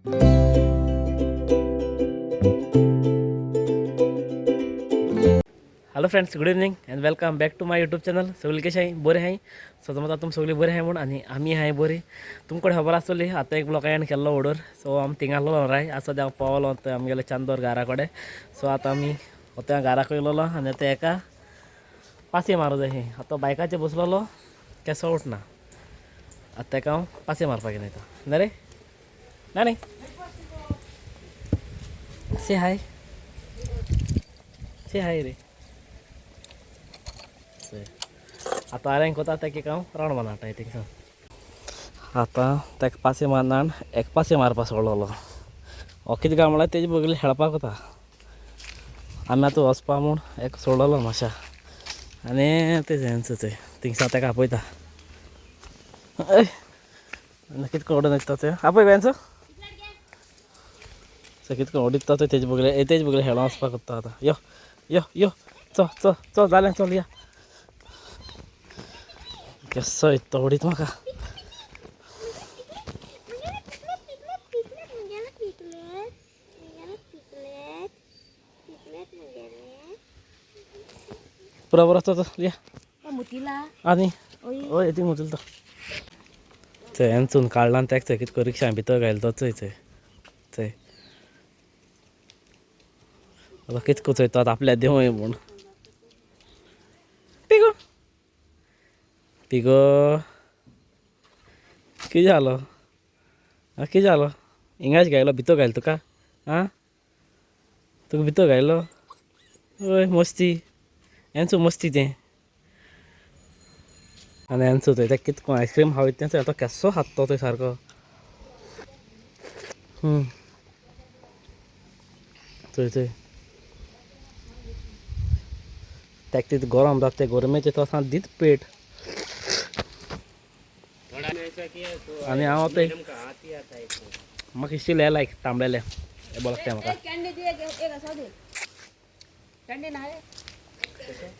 Hello friends, good evening and welcome back to my YouTube channel. सगळी कशें आहाय? बरें आहाय? सो समज आतां तुमी सगळीं बरें आहाय म्हूण आनी आमी आहाय बरी. तुमकडे खबर आसतली आतां एक ब्लॉग हांवें केल्लो ऑर्डर. सो आमी थिंगा आसलो राय आतां सद्या हांव पावलो थंय आमगेले चांदोर घरा कडेन. सो आतां आमी आतां घराक येयलोलो आनी आतां एका पासय मारूं जाय. आतां बायकाचेर बसलोलो केसो उठना, आतां तेका हांव पासय मारपाक घेवन वयता. ना रे ना न्ही, से हाय, से हाय रे. आतां आरेंक वता तेका एक हांव रावंड मारून हाडटा थिंगसान. आतां तेका पासय मारना, एक पासय मारपा सोडलोलो. हो कितें काय म्हळ्यार तेजे बगले खेळपाक वता. आमी आतां वचपा म्हूण एक सोडलोलो मातशा आनी ते हेंच थंय थिंगसान तेका आपयता. कितें करून वयता तें आपय वेंचो. सो कितें करून उडयता तें तेजे बगले, तेजे बगले खेळों वचपाक वता आतां. यो यो यो, चल चल चल, जालें, चल या. केसो येता उडीत म्हाका. पुरो पुरो, चल चल या. आनी हय ती मुतील तो थंय हेंचून काडला आनी तेका थंय कितें करून रिक्षा भितर घायलो तो चोय थंय थंय. आतां कितें चोयता आतां आपल्या देवय म्हूण. पिगो पिगो, कितें जालो? आं, कितें जालो? हिंगाच घायलो, भितर घायलो तुका? आं, तुका भितर घायलो? हय मस्ती हेंचो मस्ती तें. आनी हेंचो थंय तेका कितें आयस्क्रीम खावयता तें चोय आतां केसो खाता तो थंय सारको. चोय चोय तेका तितू गरम जाता, ते गरमेचें तो आसा दीत पेट. आनी हांव ते म्हाका इशिल्ले लायक तांबडेले हे बोल लागता म्हाका.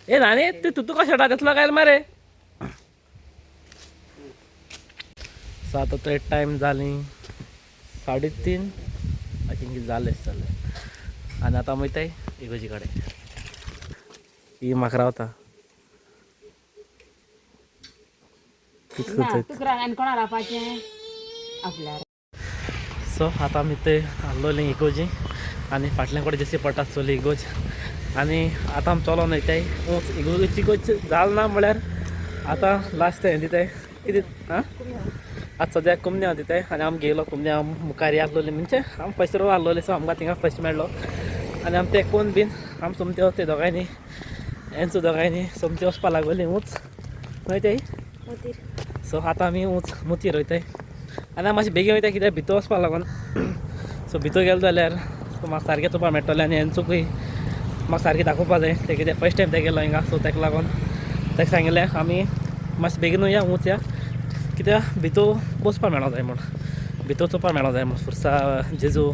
ए नानी, तूं तूं कशें तसलो काय मरे. सो आतां थंय टायम जाली 3:30, I think जालें जालें. आनी आतां आमी वयताय इगोजी कडेन. ही म्हाका रावता. सो आतां आमी थंय आसलोली इगोजी आनी फाटल्या कडेन दिश्टी पडटा चली इगोज. आनी आतां आमी चलोन वयताय ऊंच इगोज. इगोज जाल ना म्हळ्यार आतां लास्ट हें दिताय कितें. आं, आतां सद्याक कुमन्यांव दिताय. आनी आमी गेलो कुमन्यांव मुखार आसलोली, म्हणजे आमी फस्ट रो आसलोले. सो आमकां थिंगा फस्ट मेळ्ळो. आनी आमी ते कोण बीन आमी सोमते वचते दोगांयनी, हेंच दोगांयनी सोमते वचपा लागलोली ऊंच वयताय. सो आतां आमी ऊंच मुतीर वयताय आनी आमी मातशें बेगीन वयताय कित्याक भितर वचपा लागून. सो भितर गेले जाल्यार म्हाका सारकें चोवपा मेळटलें आनी हेंचुकूय म्हाका सारकें दाखोवपा जाय. तें कितें फस्ट टायम ते गेलो हिंगा. सो तेका लागून तेका सांगिल्लें आमी मातशें बेगीनूय या ऊंच या, कित्याक भितर बसपा मेळो जाय म्हूण, भितर चोवपा मेळो जाय म्हूण. फुरसा जेजू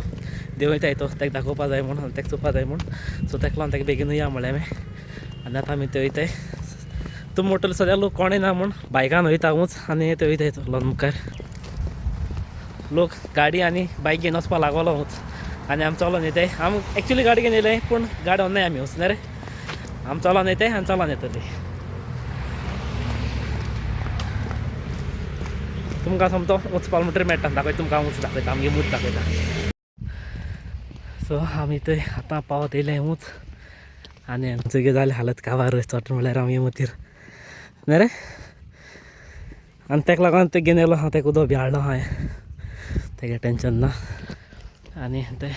देव वयताय तो तेका दाखोवपा जाय म्हूण, तेका चोवपा जाय म्हूण. सो तेका लागून तेका बेगीनूय या म्हणलें हांवें. आनी आतां आमी थंय वयताय. तूं मोटल सद्या लोक कोणूय ना म्हूण बायकान वयता ऊंच. आनी थंय वयताय चलोन मुखार लोक गाडी आनी बायक घेवन वचपा लागलो ऊंच. आनी आमी चलोन येताय. आमी एक्चुली गाडी घेवन येयले पूण गाडी व्हरनाय आमी वचना रे. आमी चलोन येताय आनी चलोन येतली. तुमकां सोमतो ऊंच पावलो म्हणटरीर मेळटा, दाखयता तुमकां ऊंच दाखयता, आमगे मूत दाखयता. सो आमी थंय आतां पावत येयले ऊंच. आनी आमचो जालें हालत काबार चोट म्हळ्यार आमगे मुतीर न्ही रे. आनी तेका लागून तें घेवन येयलो हांव, तेका उदक बी हाडलो हांवें, तेगे टेंशन ना. आनी तें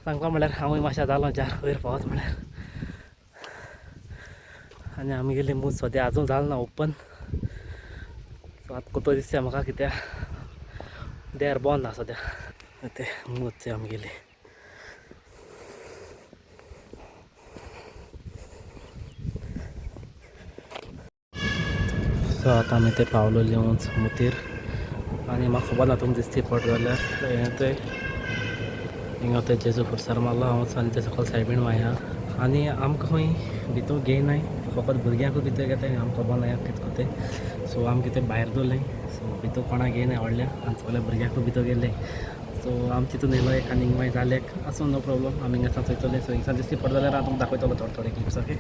सांगपा म्हळ्यार हांवूय मातशें जालो जार वयर पावत म्हळ्यार. आनी आमगेली मूत सद्या आजून जाल ना ओपन. सो आतां कोतो दिसता म्हाका कित्याक देर बंद आसा सद्या तें मूत आमगेली. सो आतां आमी ते पावलोली ऊंच मुतीर. आनी म्हाका खबर ना तुमकां दिसती पडटा जाल्यार हें थंय हिंगा थंय जेजू खुर्सार मारलो हांवच. आनी ते सकयल सायबीण माय आहा. आनी आमकां खंय भितर घेयनाय, फकत भुरग्यांकूच भितर घेताय, आमकां खबर ना कितें तें. सो आमकां ते भायर दवरलें. सो भितर कोणाक येयना व्हडल्या आनी सगल्या भुरग्यांकूय भितर गेल्ले. सो आमी तितून येयलो एक आनी मागीर जालें, आसूं, नो प्रॉब्लम. आमी हिंगा चोयतले. सो हिंगसान दिसती पडटा जाल्यार हांव तुमकां दाखयतलो थोडे थोडे क्लिप्स. ओके.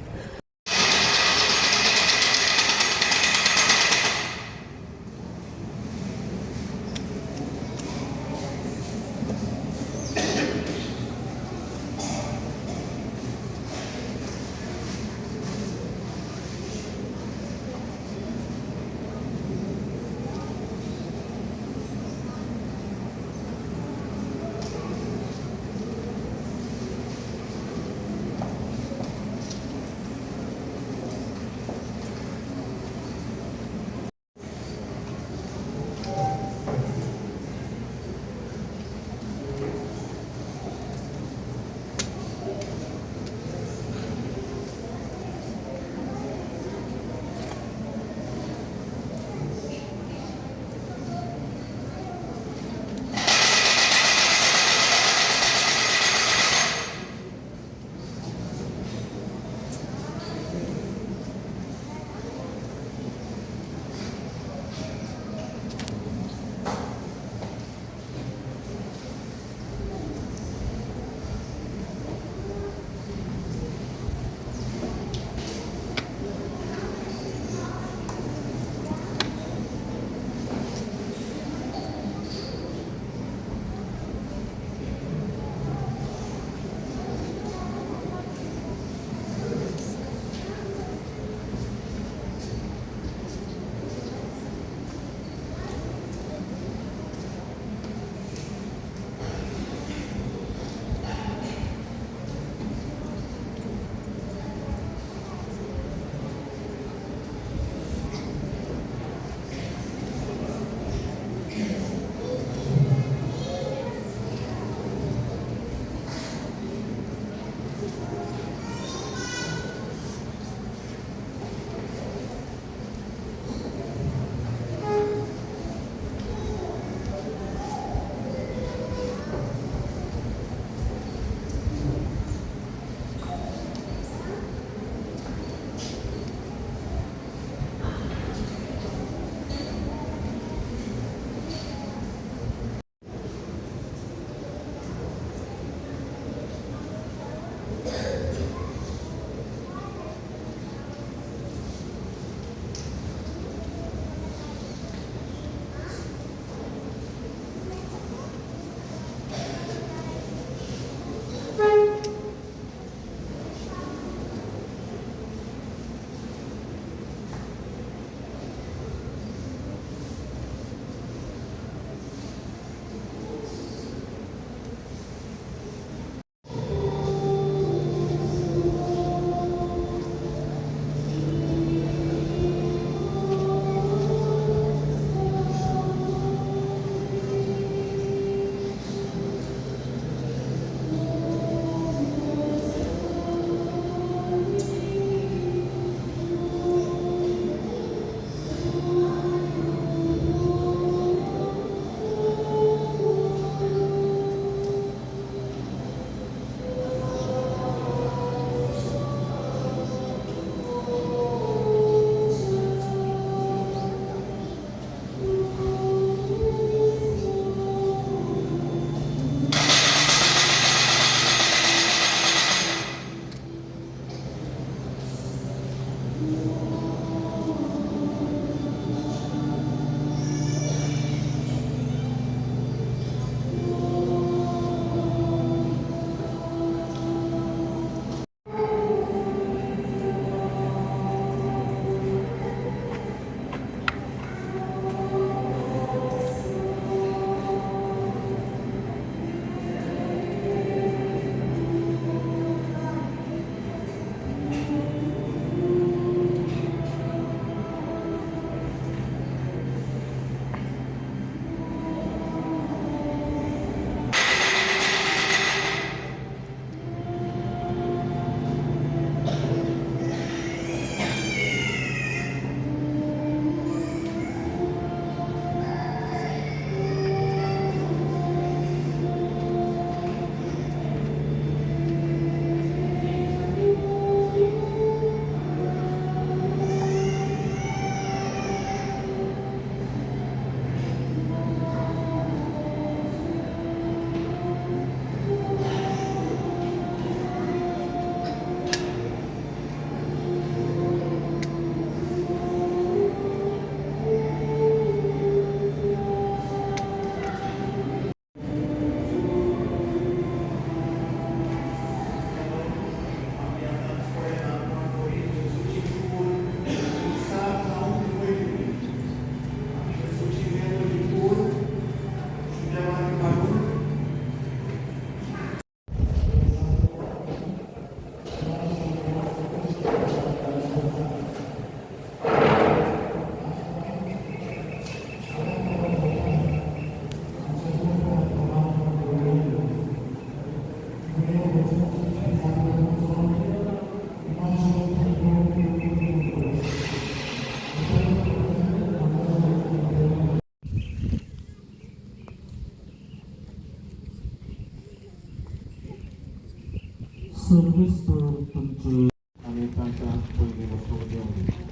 सर्वेस्पर तुमचे आनी तांकां पयलीं वचूंक दिवं.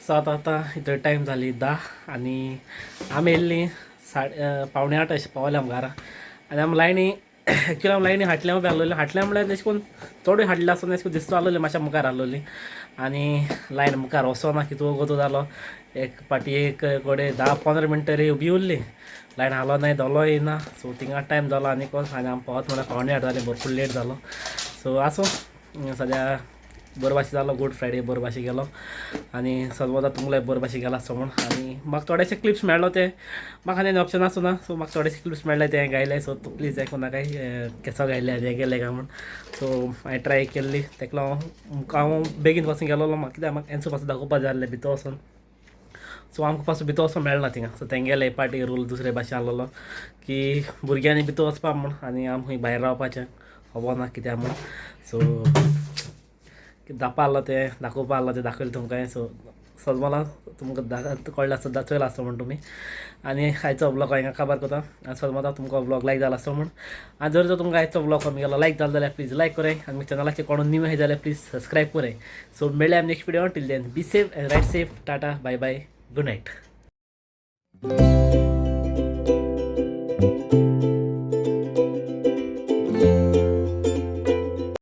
सो आतां आतां इतलो टायम जाली 10 आनी आमी येयल्लीं 7:45 अशें पावले आम घरा. आनी आमी लायनी एक्चुअली आमी लायनी हाटल्या उबे आसलेली. हाटल्या म्हळ्यार अशें करून चडूय हाडले आसतना अशें करून दिसता आसलेली, मातशें मुखार आसलेली. आनी लायन मुखार वचना कितू वगत जालो, एक पाटी एक कडेन 10-15 मिनटां तरी उबी उरली. लायन हालो नाय, दोलोय ना. सो थिंगा टायम जालो आनी आनी आमी पावत म्हळ्यार 7:45 जालें, भरपूर लेट जालो. सो आसूं, सद्या बरो भाशेन जालो गूड फ्रायडे, बरो भाशेन गेलो आनी सजमता तुमकां बरो भाशेन गेला आसतो म्हूण. आनी म्हाका थोडेशे क्लिप्स मेळ्ळो, ते म्हाका आनी ऑप्शन आसूं ना. सो म्हाका थोडेशे क्लिप्स मेळ्ळे ते हांवें गायले. सो प्लीज आयकूं नाकाय केसो गायले आनी हें गेलें काय म्हूण. सो हांवें ट्राय केल्ली तेका लागून हांव बेगीन पासून गेलोलो. म्हाका कित्याक म्हाका एन्सो पासून दाखोवपा जाय आसलें भितर वचोन. सो आमकां पासून भितर वचोन मेळना थिंगा. सो तेंगेले पार्टी रूल दुसरे भाशेन आसलेलो की भुरग्यांनी भितर वचपा म्हूण आनी आमी खंय भायर रावपाचें खबर ना कित्याक म्हूण. सो दाखपा आहलो तें दाखोवपा आहलो तें दाखयलें तुमकां. सो सजमला तुमकां कळ्ळें आसता, चोयलां आसता म्हूण तुमी. आनी आयचो व्लॉग हांगा काबार करता. आनी सजमता तुमकां व्लॉग लायक जाला आसता म्हूण. आनी जर जर तुमकां आयचो व्लॉग आमगेलो लायक जालो जाल्यार प्लीज लायक कराय आनी चॅनलाचेर कोण न्यू आसा जाल्यार प्लीज सबस्क्रायब कराय. सो मेळया next video. Till then be safe and ride safe. Tata, bye bye, good night.